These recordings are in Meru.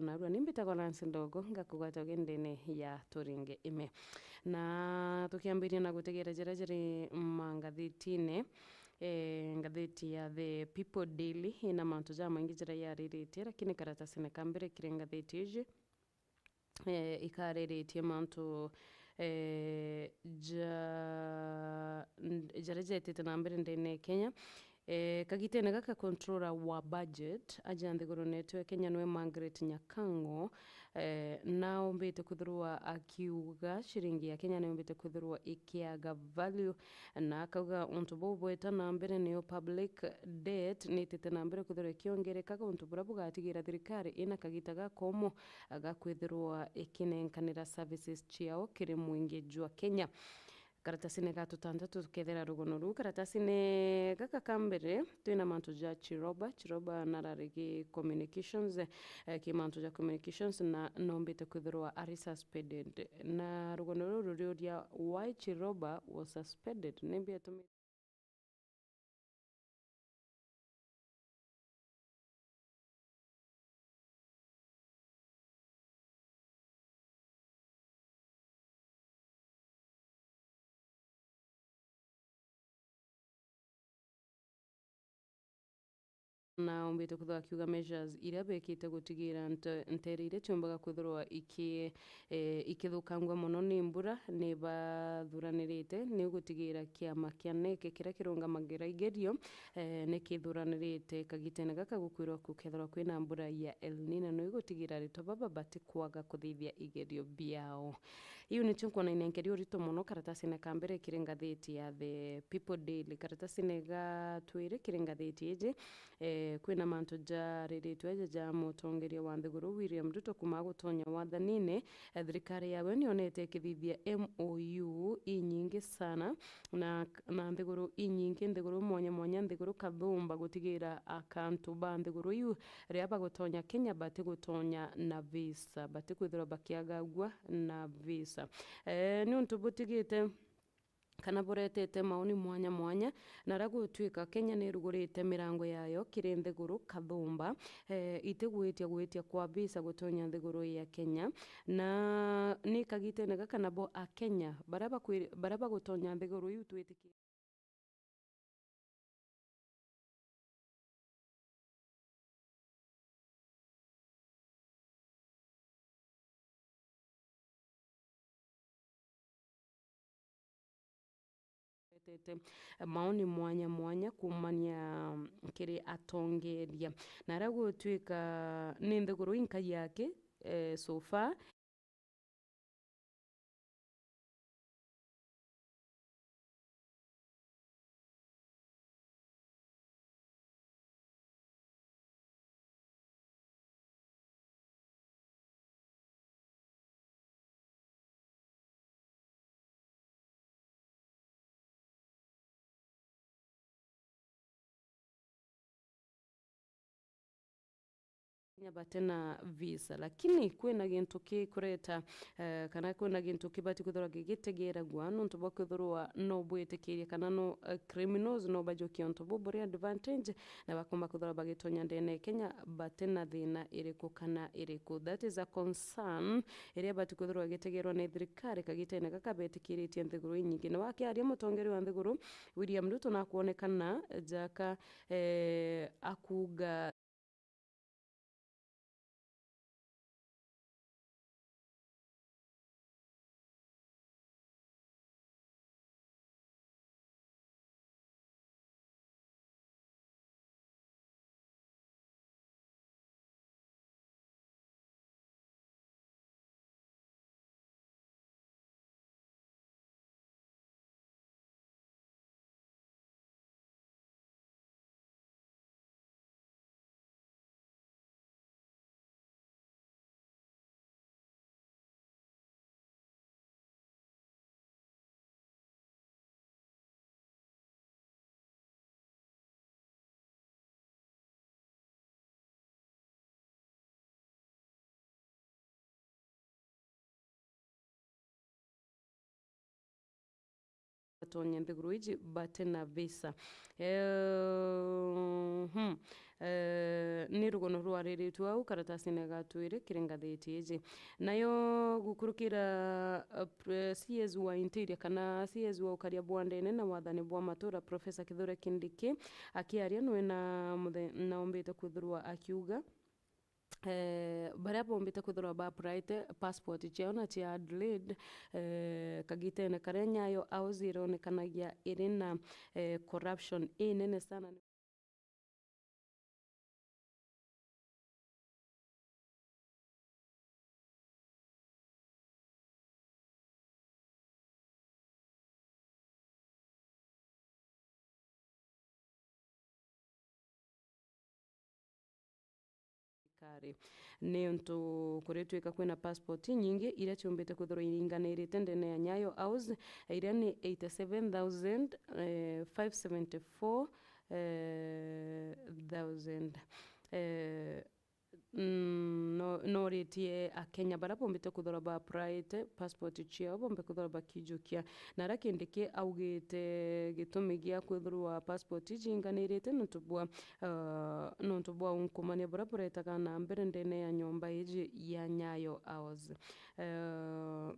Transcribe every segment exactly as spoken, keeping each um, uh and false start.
Narua ni mbitagwa Nancy Ndogo, ngakugwata ugendene ya turinge ime. Na tukiambiria na gutegera jira jiri mangathitine, eh, ngathiti ya The People Daily ina mantu jamaingi jira yariritie, lakini karatasine ka mbere kiri ngathiti iji, eh, ikariritie mantu, eh, ja, n-, jaria jetite na mbere ndene ya Kenya. Eh, kagitene gaka controller wa budget aja nthigurune yetu ya Kenya niwe Margaret Nyakango, eh, na ombite kwithirwa akiuga ciringi ya Kenya niyombite kwithirwa ikiaga value, na akauga untu buu bweta na mbere niyo public debt nitite na mbere kwithirwa ikiongerekaga, untu buria bugatigira thirikari ina kagita gakomo ga kwithirwa ikinenkanira services ciao kiri mwingi jwa Kenya. Karatasine ga tutantatu tukethera rugono ruu. Karatasine gaka ka mbere twina mantu ja Chiroba. Chiroba nararigi communications, eh, ki mantu ja communications na nombite kwithirwa ari suspended. Na rugono ruu ruriuria why Chiroba was suspended? Nimbi yatumite na ombite kwithirwa akiuga measures iria bekite gutigira nte-, ntere iria ciumbaga kwithirwa iki-, eh, ikithukangua mono ni mbura ni bathuranirite ni gutigira kiama kia NEC kiria kirungamagira igerio, eh, ni kithuranirite kagitene gaka gukwirwa gukethirwa kwina mbura ya El Nino ni gutigira aritwa baba batikwaga kuthithia igerio biao. Iu nicio nkwona inenkeria urito mono karatasine ka mbere kiri ngathiti ya The People Daily. Karatasine ga twiri kiri ngathiti iji, eh, kwina mantu jariritwe aja ja mutongeria wa nthiguru William Ruto kuma gutonya wathanine, eh, thirikari yawe nionete ikithithia M O U inyingi sana na, na nthiguru inyingi, nthiguru mwanya mwanya, nthiguru kathumba, gutigira akantu ba nthiguru iu riria bagutonya Kenya batigutonya na visa, batikwithirwa bakiagagua na visa. Eh, ni untu butigite kana buretete maoni mwanya mwanya, na aria gutwika Kenya nirugurite mirango yayo kiri nthiguru kathumba, eh, itigwitia gwitia kwa visa gutonya nthiguru ya Kenya, na ni kagitene gaka nabo Akenya baria bakwi-, baria bagutonya nthiguru iu twitikie retete maoni mwanya mwanya kuumania kiri atongeria. Na aria gutwika ni nthiguru inkai yake, eh, so far, Kenya bate na visa, lakini kwina gintu kikureta, eh, kana kwina gintu kibati kwithirwa gigitegeragua, nontu bwa kwithirwa no bwitikirie kana no, eh, criminals no bajukie untu buu buri advantage, na bakomba kwithirwa bagitonya ndene ya Kenya bate na thina iriku kana iriku. That is a concern iria ibati kwithirwa igitegerwa ni thirikari kagitene gaka betikiritie nthiguru inyingi. Na wakiaria mutongeria wa nthiguru William Ruto nakwonekana jaka, eh, akuga batonye nthiguru iji bate na visa. Eh, hmm. eh, ni rugono rwariritue au karatasine ga twiri kiri ngathiti iji. Nayo gukurukira, eh, pre-, C S wa Interior kana C S wa ukaria bwa ndene na wathani bwa matura, Professor Kithure Kindiki, akiaria nwe na muthe-, na ombite kwithirwa akiuga, eh, baria bombite kwithirwa ba applyte passport ciao na cia delayed, eh, kagitene karia Nyayo House ironekanagia iri na, eh, corruption inene sana. Thirikari. Niuntu kuritwika kwina passport inyingi iria ciumbite kwithirwa iringanirite ndene ya Nyayo House, iria ni eighty seven thousand, eh, five seventy four, eh, thousand. Eh, mm, no, noritie Akenya baria bombite kwithirwa ba applyte passport ciao bombe kwithirwa bakijukia. Na aria Kindiki augite gitumi gia kwithirwa passport icinganirite nontu bwa, eh, nontu bwa unkumania buria buretaga na mbere ndene ya nyomba iji ya Nyayo House. Eh,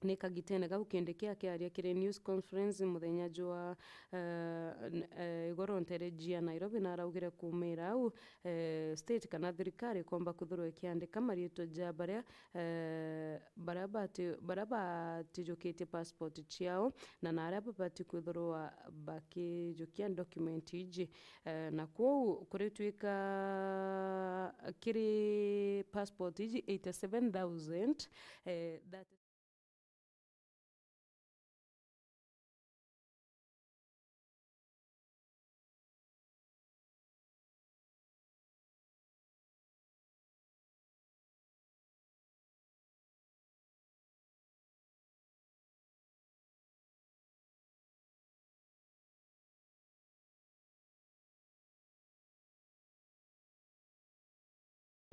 ni kagitene kau Kindiki akiaria kiri news conference muthenya jwa, eh, n-, eh, igoro ntere jia Nairobi, na araugire kuumira au, eh, state kana thirikari ikomba kwithirwa ikiandika mariitwa ja baria, eh, baria bati-, baria batijukitie passport ciao, na na aria babati kwithirwa bakijukia document iji. Eh, na kwou kuritwika kiri passport iji eighty seven thousand, eh, that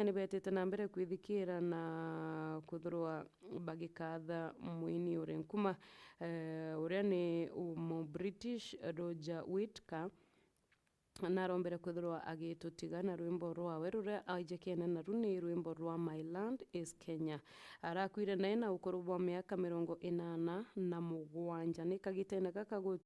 ni betite na mbere kwithikira na kwithirwa bagikatha mwini uri nkuma, eh, uria ni Mu-British Roger Whittaker. Narombere kwithirwa agitutiga na rwimbo rwawe ruria aijakene naru ni rwimbo rwa My Land Is Kenya. Arakwire nae na ukuru bwa miaka mirongo inana na mugwanja. Ni kagitene gaka gu-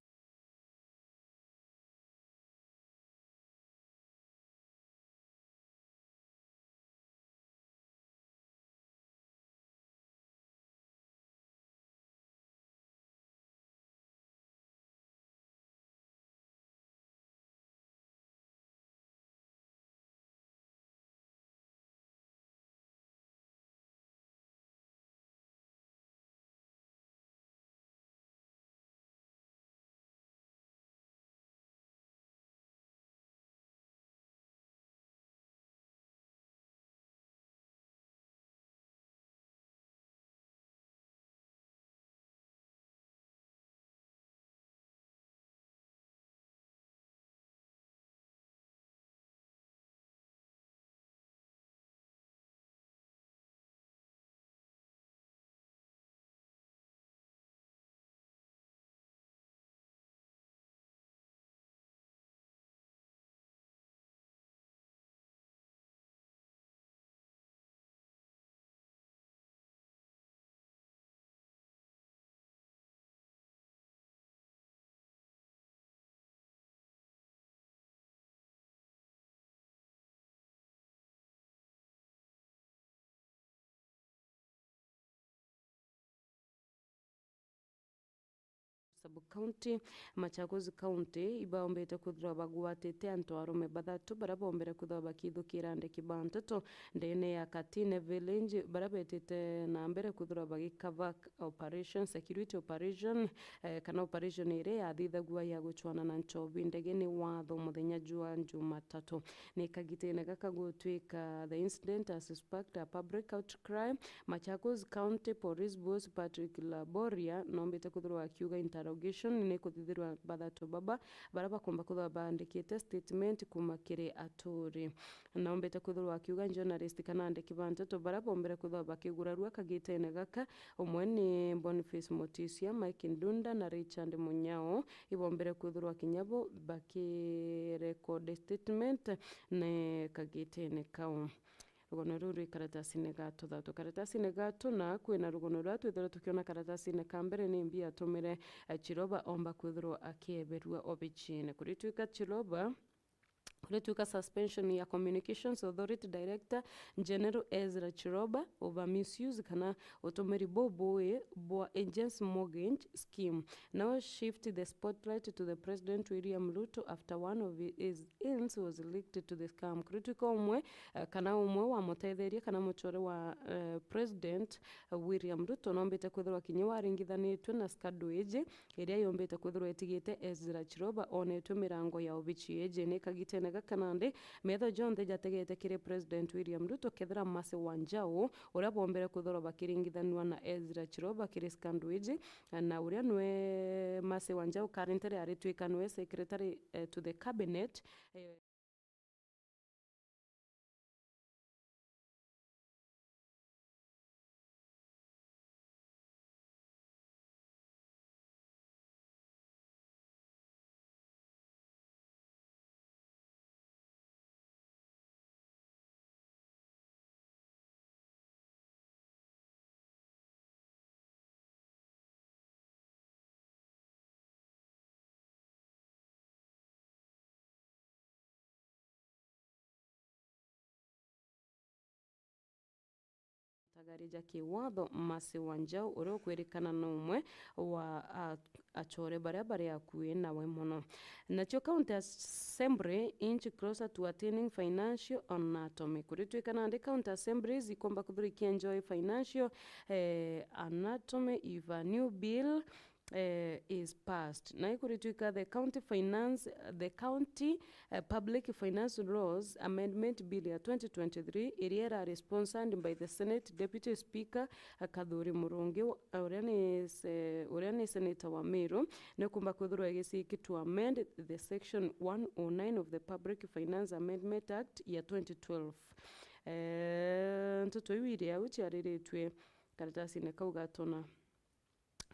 Sub-county, Machakos County, ibaombete kwithirwa bagwatite antu arume bathatu baria bombere kwithirwa bakithukira ndeki ba nteto ndene ya Katine Village, baria betite na mbere kwithirwa bagikava operation, security operation, eh, kana operation iria yathithagua ya guchwana na nchobi ndegene watho muthenya jwa Jumatatu. Ni kagitene gaka gutwika the incident has sparked a public outcry. Machakos County Police Boss Patrick Laboria nombite kwithirwa akiuga inter- interrogation ni kuthithirwa bathatu baba baria bakomba kwithirwa baandikite statement kuuma kiri aturi. Na ombite kwithirwa akiuga journalist kana andiki ba nteto baria bombire kwithirwa bakigurarua kagitene gaka, umwe ni Boniface Mutisia, Mike Ndunda na Richard Munyao, ibombire kwithirwa kinya bo bakirecord statement ne kagitene kau. Rugono ruu rwi karatasine ga tuthatu. Karatasine ga tuna, kwina rugono ruria twithirwe tukiona karatasine ka mbere ni mbi yatumire, eh, Chiroba omba kwithirwa akieberua obicine. Kuritwika Chiroba, kuritwika suspension ya Communications Authority Director General Ezra Chiroba over misuse kana utumiri bubui bwa Agents Mortgage Scheme. Now shift the spotlight to the President William Ruto after one of his ins was leaked to the scam. Kuritwika umwe, eh, kana umwe wa mutetheria kana muchore wa, eh, President, eh, William Ruto nombite kwithirwa kinya waringithanitwe na scandal iji iria yombite kwithirwa itigite Ezra Chiroba onetwe mirango ya obichi iji. Ni kagitene gaka nandi metho jonthe jategete kiri President William Ruto kethira Mercy Wanjau uria bombere kwithirwa bakiringithanua na Ezra Chiroba kiri scandal iji, na uria nwe Mercy Wanjau currently aritwika nwe secretary, eh, to the cabinet, eh. Mutagaria ja kiwatho Mercy Wanjau, uria ukwirikana na umwe wa a-, achore baria bari akui nawe mono. Nacio County Assembly inch closer to attaining financial anatomy. Kuritwika nandi County Assemblies ikomba kwithirwa ikienjoy financial, eh, anatomy if a new bill, eh, is passed. Na ikuritwika the County Finance, the County, eh, Public Finance Laws Amendment Bill ya twenty twenty-three, iria irari sponsored by the Senate Deputy Speaker, eh, Kathuri Murungi, wa-, uria ni se-, uria ni senator wa Meru, nikumba kwithirwa igisiiki to amend the section one oh nine of the Public Finance Amendment Act ya twenty twelve. Eh, nteto iu iri au ciariritue karatasine kau gatona.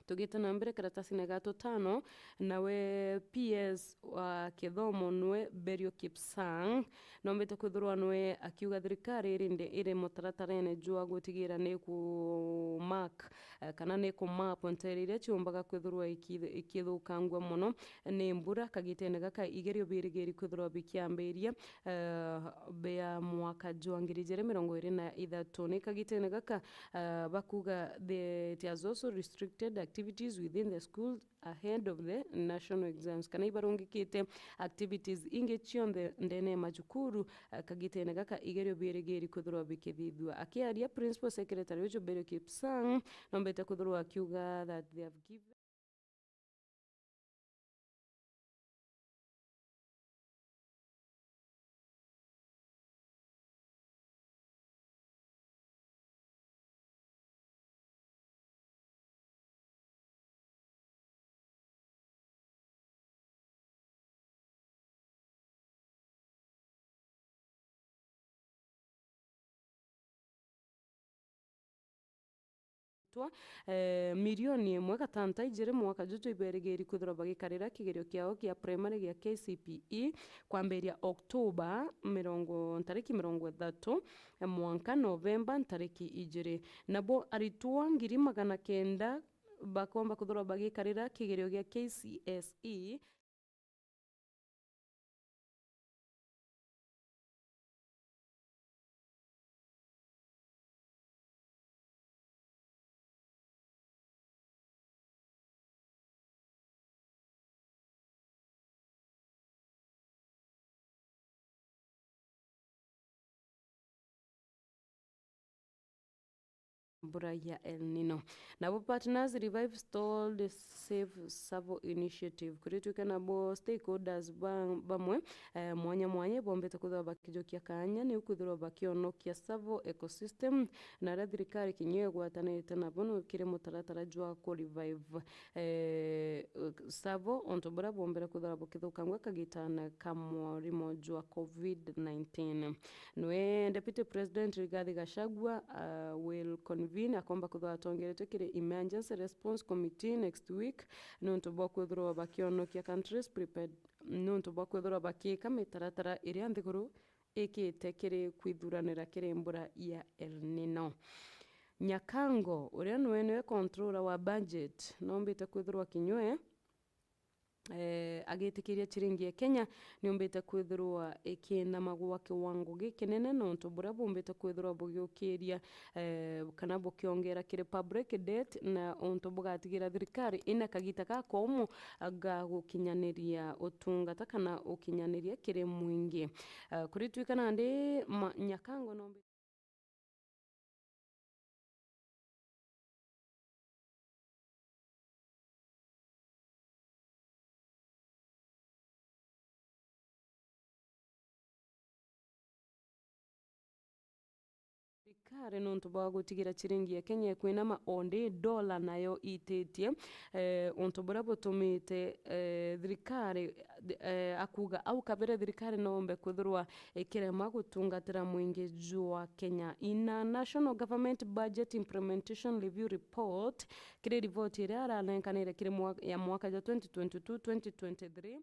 Tugite na mbere karatasine ga tutano, nawe P S wa kithomo nwe Berio Kipsang, nombite kwithirwa nwe akiuga thirikari iri nde-, iri mutaratarene jwa gutigira ni ku mark, eh, kana ni ku map ntere iria ciumbaga kwithirwa iki-, ikithukangua mono ni mbura kagitene gaka igerio birigiri kwithirwa bikiambiria, eh, bia mwaka jwa ngiri ijiri mirongo iri na ithatu. Ni kagitene gaka, ah, bakuga the, it has also restricted activities within the school ahead of the national exams, kana ibarungikite activities ingi cionthe ndene ya majukuru, ah, kagitene gaka igerio birigiri kwithirwa bikithithua. Akiaria, Principal Secretary uju Berio Kipsang nombete kwithirwa akiuga that they have given twa, eh, milioni imwe gatanta ijiri mwaka juju iberigiri kwithirwa bagikarira kigerio kiao kia primary gia K C P E kwambiria October mirongo, ntariki mirongo ithatu, eh, mwanka Novemba ntariki ijiri. Nabo aritwa ngiri magana kenda bakomba kwithirwa bagikarira kigerio gia K C S E. mbura ya El Nino. Nabo partners Revive Stalled Save Tsavo Initiative, kuritwika nabo stakeholders ba-, bamwe, eh, mwanya mwanya bombite kwithirwa bakijukia kanya niu kwithirwa bakionokia Tsavo ecosystem, na aria thirikari kinya igwatanite nabo no kiri mutaratara jwa ku revive, eh, Tsavo, untu buria bwombire kwithirwa bukithukangua kagitane ka murimo jwa covid nineteen. Nwe Deputy President Rigathi Gachagua, uh, will convene, akomba kwithirwa atongeretwe kiri Emergency Response Committee next week, niuntu bwa kwithirwa bakionokia countries prepared, niuntu bwa kwithirwa bakiika mitaratara iria nthiguru ikite kiri kwithuranira kiri mbura ya El Nino. Nyakango, uria nwe niwe controller wa budget, nombite kwithirwa kinywe eh, agitikiria chiringi ya Kenya niumbite kwithirwa ikiinama gwa kiwango gikinene, nontu buria bumbite kwithirwa bugiukiria, eh, kana bukiongera kiri public debt, na untu bugatigira thirikari ina kagita gakomu ga gukinyaniria utungata kana ukinyaniria kiri mwingi. Eh, kuritwika nandi ma-, Nyakango nombi- thirikari nontu bwa gutigira chiringi ya Kenya ikwinama, ondi dola nayo ititie, eh, untu buria butumite, eh, thirikari, eh, akuga au kabere thirikari noombe kwithirwa ikirema gutungatira mwingi jwa Kenya. In a National Government Budget Implementation Review Report, kiri riboti iria aranenkanire kiri mwa-, ya mwaka jwa twenty twenty-two twenty twenty-three,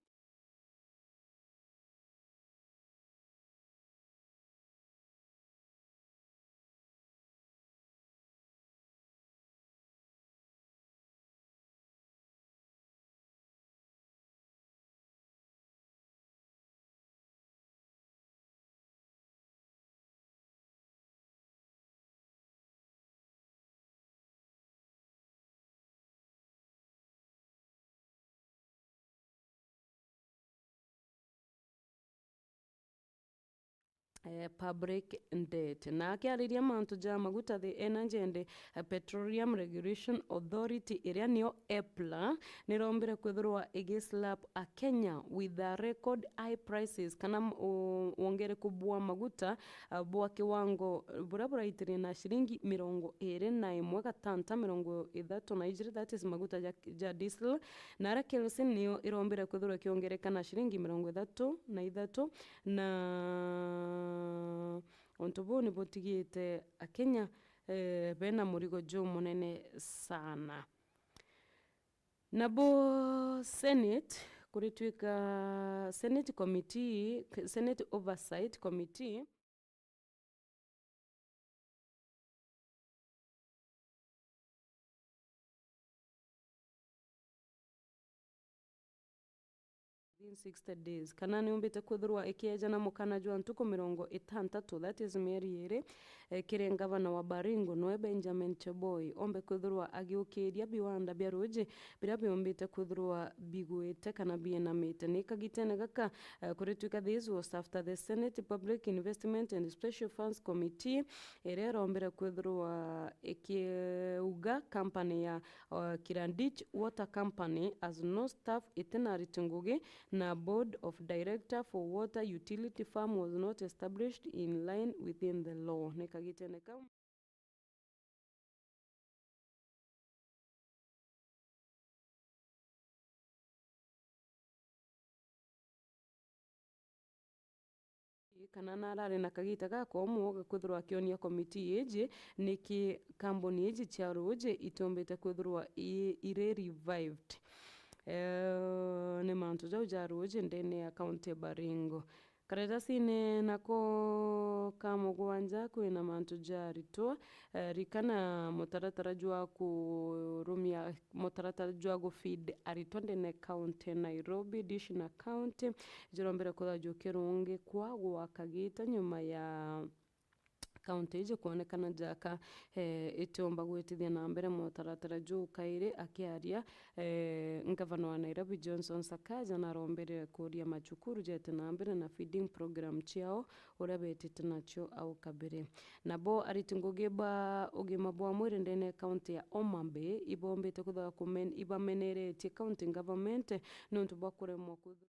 eh, public debt. Na akiariria mantu ja maguta, the Energy and, eh, Petroleum Regulation Authority, iria niyo EPRA, nirombire kwithirwa igislap a Kenya with a record high prices, kana m-, u-, wongereku bwa maguta, ah, bwa kiwango buria buraitirie na ciringi mirongo iri na imwe gatanta mirongo ithatu na ijiri, that is maguta ja, ja diesel, na aria kerosene niyo irombire kwithirwa ikiongereka na ciringi mirongo ithatu na ithatu, na untu buu ni butigite Akenya, eh, bena murigo jumunene sana. Nabo Senate, kuritwika Senate Committee, Senate Oversight Committee, within sixty days, kana niumbite kwithirwa ikiejana mukana jwa ntuku mirongo itantatu, that is mieri iri, eh, kiri ngavana wa Baringo, noe Benjamin Cheboi, ombe kwithirwa agiukiria biwanda bia ruuji biria biumbite kwithirwa bigwite kana biinamite. Ni kagitene gaka, eh, kuritwika this was after the Senate Public Investment and Special Funds Committee iria irombire kwithirwa ikiuga company ya, uh, Kiradich Water Company has no staff, itina ariti ngugi, na board of director for water utility firm was not established in line within the law. Ni kagitene kau. Kana narari na kagita gakomu gakwithirwa akionia komiti iji niki kambuni iji cia ruuji itiumbite kwithirwa i-, iri revived. Eh, ni mantu jau ja ruuji ndene ya kaunti ya Baringo. Karatasine nako ka mugwanja kwina mantu ja aritwa, eh, rikana mutaratara jwa kurumia mutaratara jwa gufeed aritwa ndene kaunti Nairobi, Dish na kaunti jirombere kwithirwa jukirungikwa gwa kagita nyuma ya kaunti iji kwonekana jaka, eh, itiumba gwitithia na mbere mutaratara juu kairi. Akiaria, eh, ngavana wa Nairobi Johnson Sakaja narombere kuria macukuru jete na mbere na feeding program ciao uria betite nacio au kabere. Nabo ariti ngugi ba ugima bwa mwiri ndene ya kaunti ya Homa Bay ibombite kwithirwa kumen-, ibameneretie county government niuntu bwa kuremwa kwithirwa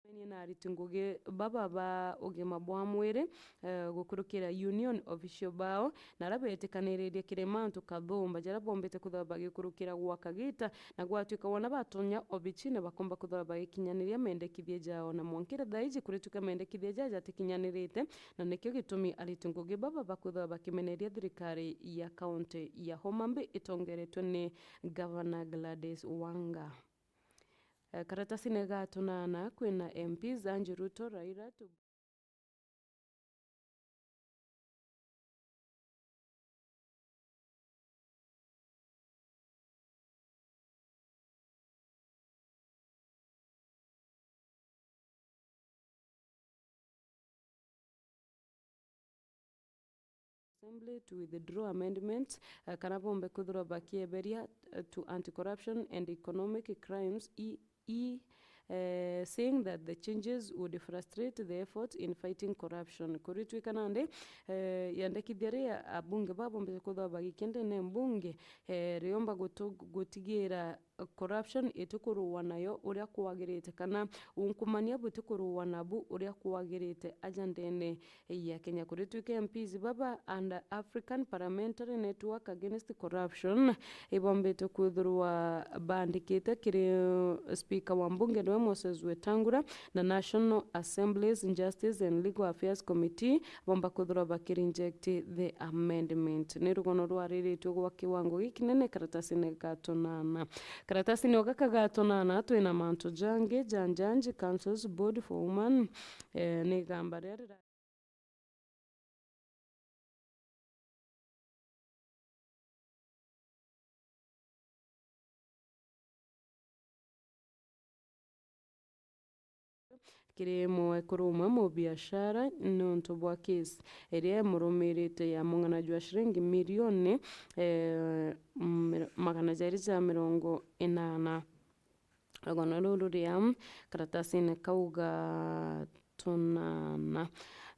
Menya na ariti ngugi baba ba ugima bwa mwiri, eh, gukurukira union official bao, na aria betikaniririe kiri mantu kathumba jaria bombite kwithirwa bagikurukira gwa kagita, na gwatuika wona batonya obichine bakomba kwithirwa bagikinyaniria mendekithia jao, na mwankire thaa iji kurituika mendekithia jaa jatikinyanirite, na nikio gitumi ariti ngugi baba bakwithirwa bakimeneria thirikari ya kaunti ya Homa Bay itongeretwe ni Gavana Gladys Wanga. Eh, karatasine ga tunana kwina M Ps Angie Ruto, Raila, tu- Assembly to withdraw amendments, eh, kana bombe kwithirwa bakieberia, eh, to Anti-Corruption and Economic Crimes, E, E, eh, saying that the changes would frustrate the effort in fighting corruption. Kuritwika nandi, eh, yandikithia ria abunge babombete kwithirwa bagikia ndene mbunge, eh, riomba gutu-, gutigira corruption itikurua nayo uria kwagirite, kana unkumania butikurua nabu uria kwagirite aja ndene ya Kenya. Kuritwika M Ps baba and African Parliamentary Network Against Corruption ibombite kwithirwa bandikite kiri speaker wa mbunge niwe Moses Wetangula na National Assembly's Justice and Legal Affairs Committee bomba kwithirwa bakireject the amendment. Ni rugono rwariritue gwa kiwango gikinene karatasine ga tunana. Karatasine o gaka ga tunana twina mantu jangi ja Judge Council's Board for Women, eh, ni igamba riria rira- kiri mwekuru umwe mubiashara niuntu bwa case iria imurumirite ya mung'ana jwa ciringi milioni, eh, miro-, magana jairi ja mirongo inana. Rugono ruru ria karatasine kau ga tunana.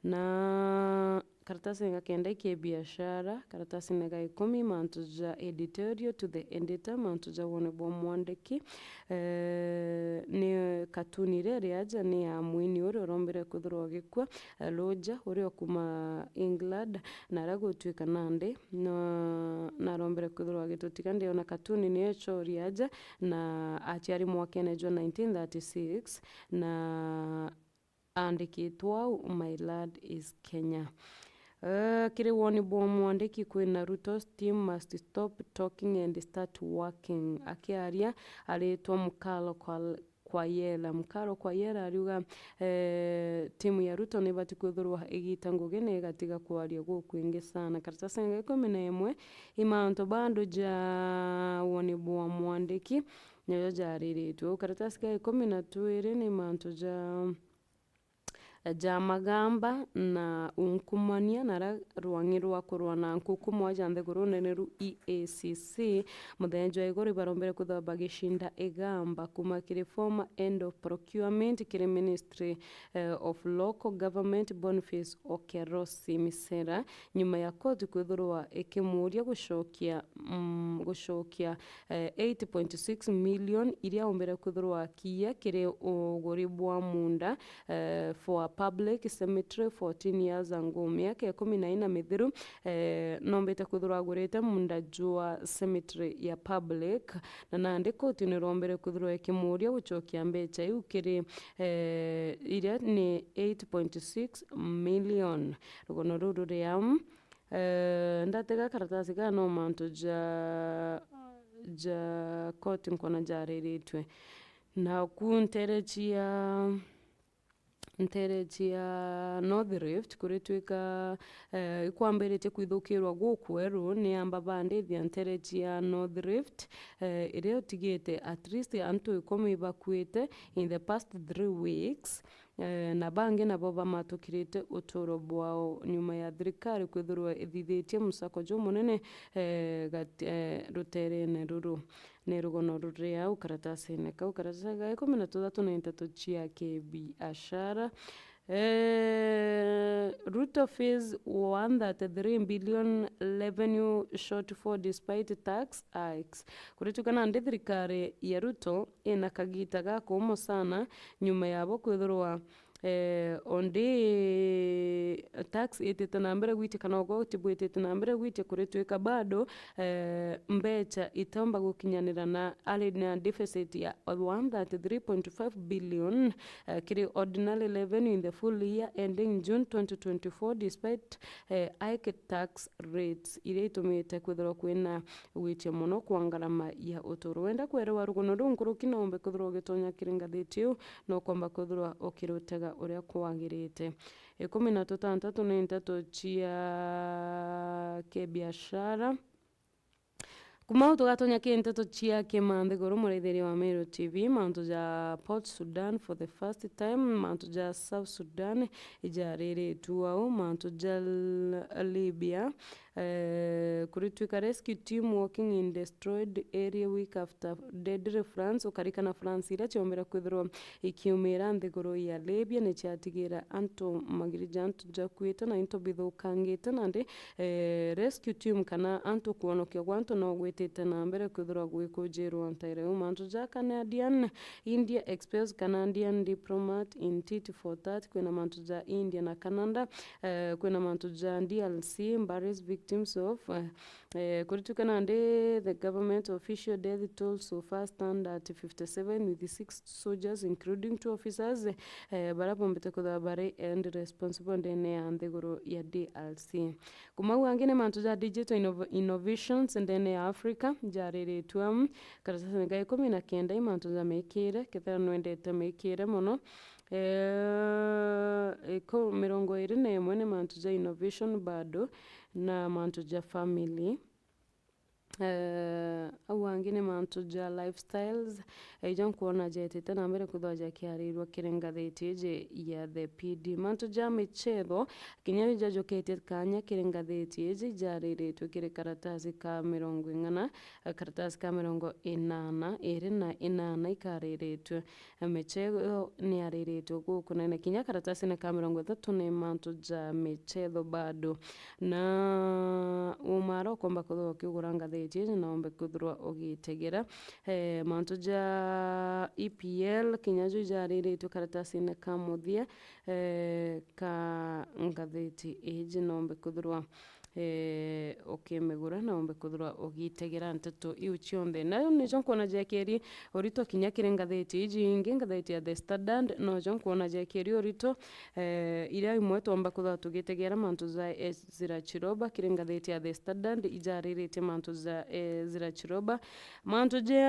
Na karatasine ga kenda i kibiashara, karatasine ga ikumi mantu ja editorial to the editor, mantu ja woni bwa mwandiki. Eh, ni katuni iria iri aja ni ya mwini uria urombire kwithirwa agikua, eh, Roger, uria ukuma England, na aria gutwika nandi, no, narombire kwithirwa agitutiga ndiona katuni niyo ichori aja, na aciari mwakene jwa nineteen thirty-six, na aandikitwe au, My Land is Kenya. Eh, kiri woni bwa mwandiki kwina Ruto's team must stop talking and start working. Akiaria aritwa Mukalo Kwal-, Kwayela. Mukalo Kwayela ariuga, eh, timu ya Ruto nibati kwithirwa igita ngugi na igatiga kwaria gukwingi sana. Karatasi ya ikumi na imwe, i mantu bado ja woni bwa mwandiki, niyo jariritwe. Karatasi ka ikumi na twiri ni mantu ja ja magamba na unkumania na aria rwang'i rwa kurwa na nkuku mwaja nthigurune niru E A C C, muthenya jwa igoro ibarombere kwithirwa bagicinda igamba kuma kiri former head of procurement kiri ministry, eh, of local government Boniface Okerosi Misera, nyuma ya koti kwithirwa ikimuria gucokia, mm, gucokia, eh, eight point six million iria aumbire kwithirwa akiia kiri uguri bwa munda, eh, for a public cemetery fourteen years ago. Miaka ikumi na ina mithiru, eh, nombite kwithirwa agurite munda jwa cemetery ya public, na nandi koti nirombire kwithirwa ikimuria gucokia mbecha iu kiri, eh, iria ni eight point six million. Rugono ruru ria, eh, ndatega karatasi ga no mantu ja, ja koti nkwona jariritue. Naku nterechi ya, nterechi ya North Rift, kuritwika, eh, ikwambiritie kwithukirwa gukweru ni amba bandithia nterechi ya North Rift, eh, iria utigite at least antu ikumi ibakuite in the past three weeks. Eh, na bangi nabo bamatukirite uturo bwao nyuma ya thirikari kwithirwa ithithitie musako jumunene, eh, gat-, eh, ruterene ruru. Ni rugono ruria au karatasine kau, karatasi ga ikumi na tuthatu ni nteto cia kibiashara. Eh, Ruto face one thirty-three billion revenue shortfall despite tax hikes. Kuritukana ndi thirikari ya Ruto ina kagita gakumu sana nyuma yabo kwithirwa, eh, ondi tax itite na mbere gwitia kana ugoti bwitite na mbere gwitia, kuritwika bado, eh, mbecha itaumba gukinyanira na ari na deficit ya one thirty-three point five billion, eh, kiri ordinary revenue in the full year ending June twenty twenty-four, despite, eh, high tax rates iria itumite kwithirwa kwina wichia mono kwa ngarama ya uturo. Wenda kwerewa rugono ruu nkuruki, no umbe kwithirwa ugitonya kiri ngathiti iu, no ukomba kwithirwa ukirutega uria kwagirite. Ikumi na tutantatu ni nteto cia kibiashara. Kuma au tugatonya ki nteto cia kimanthiguru, muraithiria wa Meru T V, mantu ja Port Sudan for the first time, mantu ja South Sudan ijariritue au, mantu ja L-, Libya, Eh, kuritwika rescue team working in destroyed area week after deadly floods, ukarikana floods iria ciombire kwithirwa ikiumira nthiguru ya Libya, ni ciatigira antu magiri ja antu jakuite na into bithukangite, nandi, eh, rescue team kana antu kwonokia gwa antu no gwitite na mbere kwithirwa gwikujirwa ntaire u. Mantu ja Canadian, India expels Canadian diplomat in tit for tat, kwina mantu ja India na Canada, eh, kwina mantu ja D R C, buries victims of, eh, eh, kuritukana ndi, the government official death toll so far stand at fifty-seven, with six soldiers including two officers, eh, baria bombite kwithirwa bari and responsible ndene ya nthiguru ya D R C. Kumau angi ni mantu ja digital innov-, innovations ndene ya Africa jariritue, mm, karatasini ga ikumi na kenda i mantu ja mikire, kethira nwendete mikire mono, Eh, iku-, mirongo iri na imwe ni mantu ja innovation bado, na mantu ja family. Eh, au angi ni mantu ja lifestyles, eh, ijo nkwona jetite na mbere kwithirwa jakiarirua kiri ngathiti iji ya The P D. Mantu ja michetho, kinya jajukitie kanya kiri ngathiti iji, jariritue kiri karatasi ka mirongo ing'ana, eh, karatasi ka mirongo inana, iri na inana ikariritue. Michezo ni yariritwe gukunene kinya karatasini ka mirongo ithatu ni mantu ja michezo bado. Na umara ukomba kwithirwa ukiugura ngathiti iji na umbe kwithirwa ugitegera. Eh, mantu ja E P L kinya ju jariritwe karatasini ka muthia, eh, ka ngathiti iji na umbe kwithirwa eh, ukimigura na umbe kwithirwa ugitegera nteto iu cionthe. Nayo nijo nkwona jekeri urito kinya kiri ngathiti iji ingi, ngathiti ya The Standard, nojo nkwona jekeri urito, eh, iria imwe twomba kwithirwa tugitegera mantu ja Ezra Chiroba kiri ngathiti ya The Standard, ijariritie mantu ja Ezra Chiroba. Mantu ja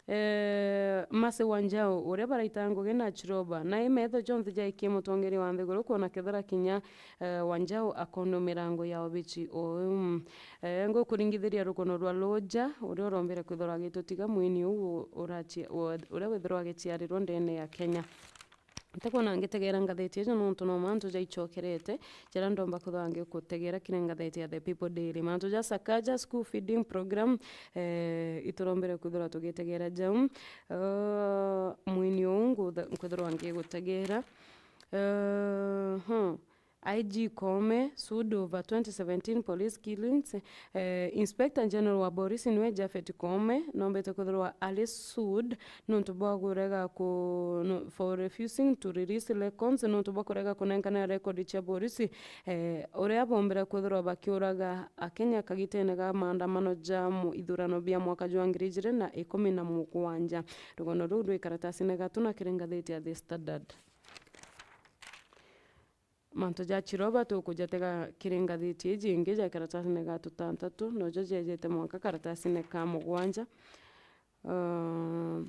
Eh, Mercy Wanjau, uria baraita ngugi na Chiroba, na i metho jonthe jaikie mutongeria wa nthiguru kwona kethira kinya, eh, Wanjau akoona mirango ya obici uu. Eh, ngukuringithiria rugono rwa Loja, uria urombire kwithirwa agitutiga mwini uu uraci-, u-, uria withirwa agiciarirwa ndene ya Kenya. Ntikwona ngitegera ngathiti ijo nontu no mantu jaicokerete, jaria ndomba kwithirwa ngigutegera kiri ngathiti ya The People Daily. Mantu ja Sakaja school feeding program, eh, iturombere kwithirwa tugitegera jau. Eh, mwini uu ngutha-, nkwithirwa ngigutegera. Eh, hmm. I G Koome sued over twenty seventeen police killings. Eh, Inspector General wa Borisi niwe Japhet Koome, nombete kwithirwa ari sued nontu bwa kurega ku-, no, for refusing to release records, nontu bwa kurega kunenkana record cia borisi, eh, uria bombire kwithirwa bakiuraga Akenya kagitene ga maandamano ja mu-, ithurano bia mwaka jwa ngiri ijiri na ikumi na mugwanja. Rugono ruu rwi karatasine gatu na kiri ngathiti ya The Standard. mantu ja Chiroba tukujatega kiri ngathiti iji ingi ja karatasine ga tutantatu, nojo jejete mwanka karatasine ka mugwanja. Ah,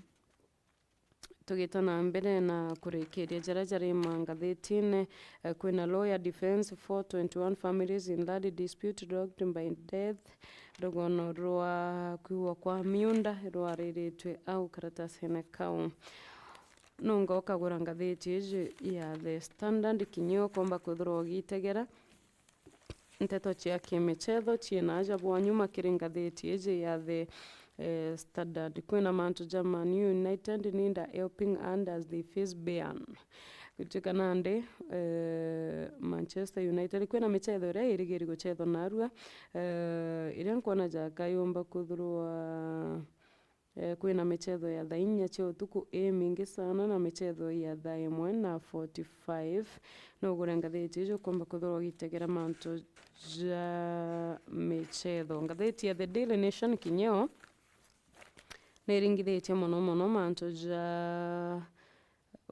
tugita na mbere na kurikiria jaria jari ma ngathitine, eh, kwina lawyer defense four twenty-one families in land dispute rocked by death, rugono rwa kwiwa kwa miunda rwariritwe au karatasine kau. Nunga ukagura ngathiti iji ya The Standard kinya ukomba kwithirwa ugitegera nteto cia kimichetho ciina aja bwa nyuma kiri ngathiti iji ya The, eh, Standard. Kwina mantu ja Man U United need a helping hand as they face Bayern. Gutuika nandi, eh, Manchester United kwina michetho iria irigiri guchethwa narua, eh, iria nkwona jaka yumba kwithirwa Eh, kwina michetho ya thaa inya cia utuku imingi sana na michetho ya thaa imwe na forty-five. No ugure ngathiti iji ukomba kwithirwa ugitegera mantu ja michetho. Ngathiti ya The Daily Nation kinya yo niringithitie mono mono mantu ja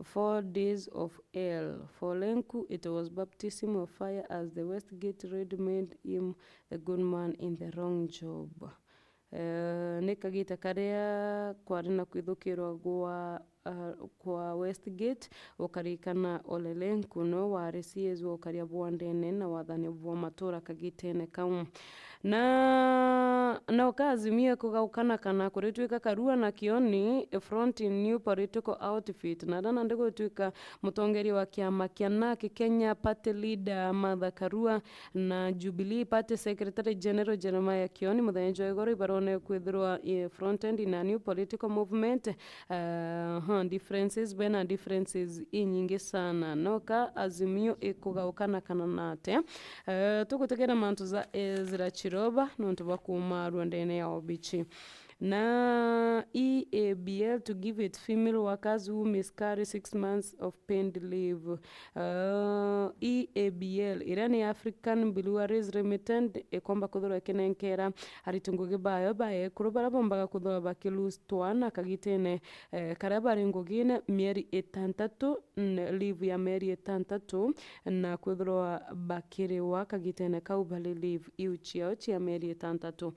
Four days of hell. For Lenku, it was baptism of fire as the Westgate raid made him the good man in the wrong job. Eh, ni kagita karia kwari na kwithukirwa gwa, ah, kwa Westgate, ukarikana Ole Lenku no wari C S wa ukaria bwa ndene na wathani bwa matura kagitene kau. Na, na uka Azimio ikugaukana kana kuritwika Karua na Kioni, front in new political outfit. Na aria nandi gutwika mutongeria wa kiama kia NARC Kenya, party leader Martha Karua na Jubilee Party Secretary General Jeremiah Kioni, muthenya jwa igoro ibarone kwithirwa, eh, fronted in a new political movement. Eh, huh, differences, bena differences inyingi sana. Noka Azimio ikugaukana kana nate? Eh, tugutegera mantu ja Ezra Chiroba nontu bwa kuumarua ndene ya obichi. Na E A B L to give its female workers who miscarry six months of paid leave. Eh, E A B L, iria ni African Breweries Limited, ikomba kwithirwa ikinenkera ariti ngugi bayo ba ekuru baria bombaga kwithirwa baki lose twana kagitene, eh, karia bari ngugine mieri itantatu, n-, leave ya mieri itantatu, na kwithirwa bakiriwa kagitene kau bari leave iu ciao cia mieri itantatu.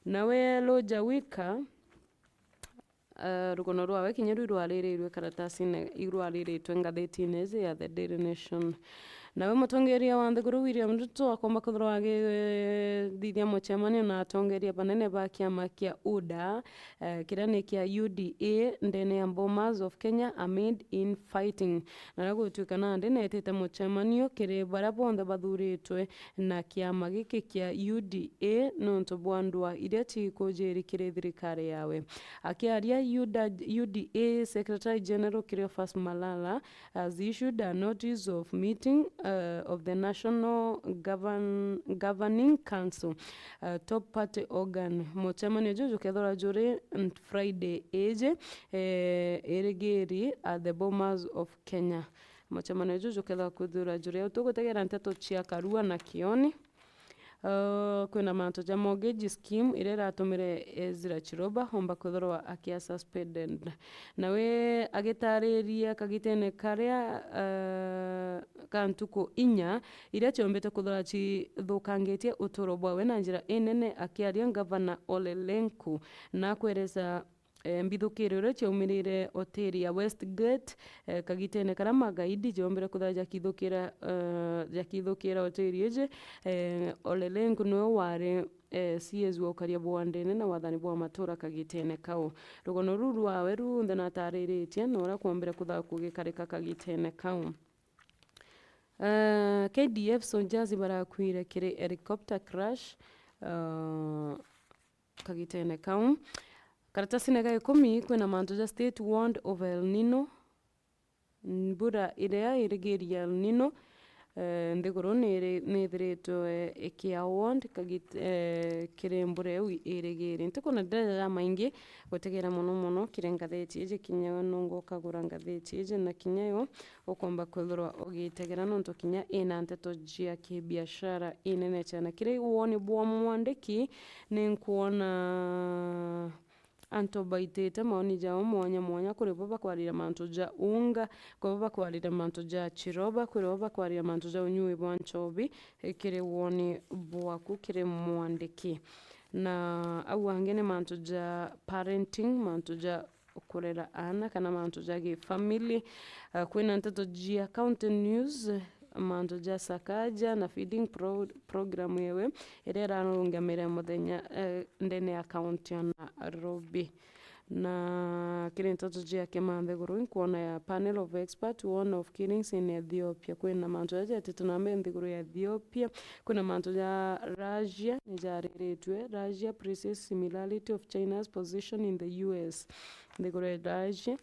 Nawe Roger Wika, eh, rugono rwawe kinya riu rwaririrwe karatasine, iu rwariritwe ngathitine iji ya The Daily Nation. Nawe mutongeria wa nthiguru William Ruto akomba kwithirwa agithithia mucemanio na atongeria banene ba kiama kia UDA, eh, kiria ni kia U D A ndene ya Bomas of Kenya amid in fighting. Na aria gutwika nandi netite mucemanio kiri baria bonthe bathuritwe na kiama giki kia U D A nontu bwa ndwaa iria cikujiri kiri thirikari yawe. Akiaria U D A, U D A Secretary General Cleophas Malala has issued a notice of meeting, uh, of the National Govern-, Governing Council, uh, top party organ. Mucemanio juju jukethirwa juri n-, Friday iji, eh, irigiri at the Bomas of Kenya. Mucemanio juju jukethirwa kwithirwa juri au. Tugutegera nteto cia Karua na Kioni. Uh, kwina mantu ja mortgage scheme iria iratumire Ezra Chiroba omba kwithirwa akia suspended. Nawe agitariria kagitene karia, uh, ka ntuku inya iria ciombite kwithirwa cithukangitie uturo bwawe na njira inene, akiaria ngavana Ole Lenku na akweresa eh, mbithukiro iria ciaumirire hoteli ya Westgate, eh, kagitene karia magaidi jombire kwithirwa jakithukira, eh, jakithukira hoteli iji, eh, Ole Lenku niwe wari, eh, C S wa ukaria bwa ndene na wathani bwa matura kagitene kau. Rugono ruu rwawe runthe natariritie na uria kwombire kwithirwa kugikarika kagitene kau. Eh, K D F soldiers barakuire kiri helicopter crash, eh, kagitene kau. Karatasine ga ikumi kwina mantu ja state warned of El Nino. Mbura iria irigiri ya El Nino, eh, nthiguru niri-, nithiritwe ikia warned kagit-, eh, kiri mbura iu irigiri. Ntikuna ndereja ja maingi gutegera mono mono kiri ngatheti iji kinya we nungu ukagura ngatheti iji na kinya yo ukomba kwithirwa ugitegera nontu kinya ina nteto jia kibiashara inene ciana. Kiri woni bwa mwandiki, ni nkwona Antu baitite maoni jao mwanya mwanya, kuri bo bakwariria mantu ja unga, kuri bo bakwariria mantu ja chiroba, kuri bo bakwariria mantu ja unyui bwa nchobi, eh, kiri woni bwaku kiri mwandiki. Na au angi ni mantu ja parenting, mantu ja kurera aana kana mantu ja gifamily. Ah, kwina nteto jia county news, mantu ja Sakaja na feeding pro-, program yewe iria irarungamire muthenya, eh, ndene ya county ya Nairobi. Na kiri nteto jia Kima Nthiguru, inkwona ya panel of expert, warn of killings in Ethiopia. Kwina mantu jaja jatitwe na mbere nthiguru ya Ethiopia. Kwina mantu ja Russia ni jariritwe. Russia praises similarity of China's position in the U S. Nthiguru ya Russia.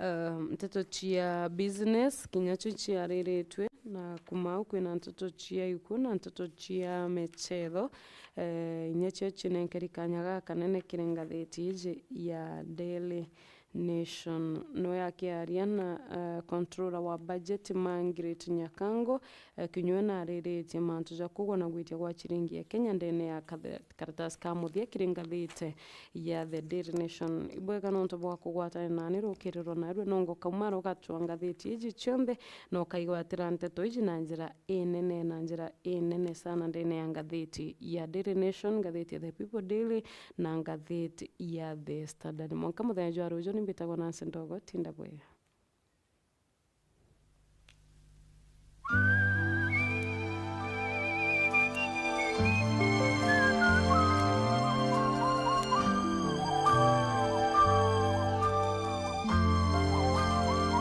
Um, nteto cia business kinya cio ciariritwe, na kuma au kwina nteto cia ikuo na nteto cia michetho, eh, inya cio cinenkeri kanya gakanene kiri ngathiti iji ya Daily Nation. Niwe akiaria na, eh, controller wa budget Margaret Nyakango, eh, kinya we nariritie mantu ja kugwa na gwitia gwa ciringi ya Kenya ndene ya kathe-, karatasi ka muthia kiri ngathiti ya The Daily Nation. Ibwega nontu bwa kugwatana nani rukiriro narua, nongo kauma rugacwa ngathiti iji cionthe, na ukaigwatira nteto iji na njira inene, na njira inene sana ndene ya ngathiti ya Daily Nation, ngathiti ya The People Daily, na ngathiti ya The Standard. Mwanka muthenya jwa ruju, ni mbitagwa Nancy Ndogo, tinda bwega.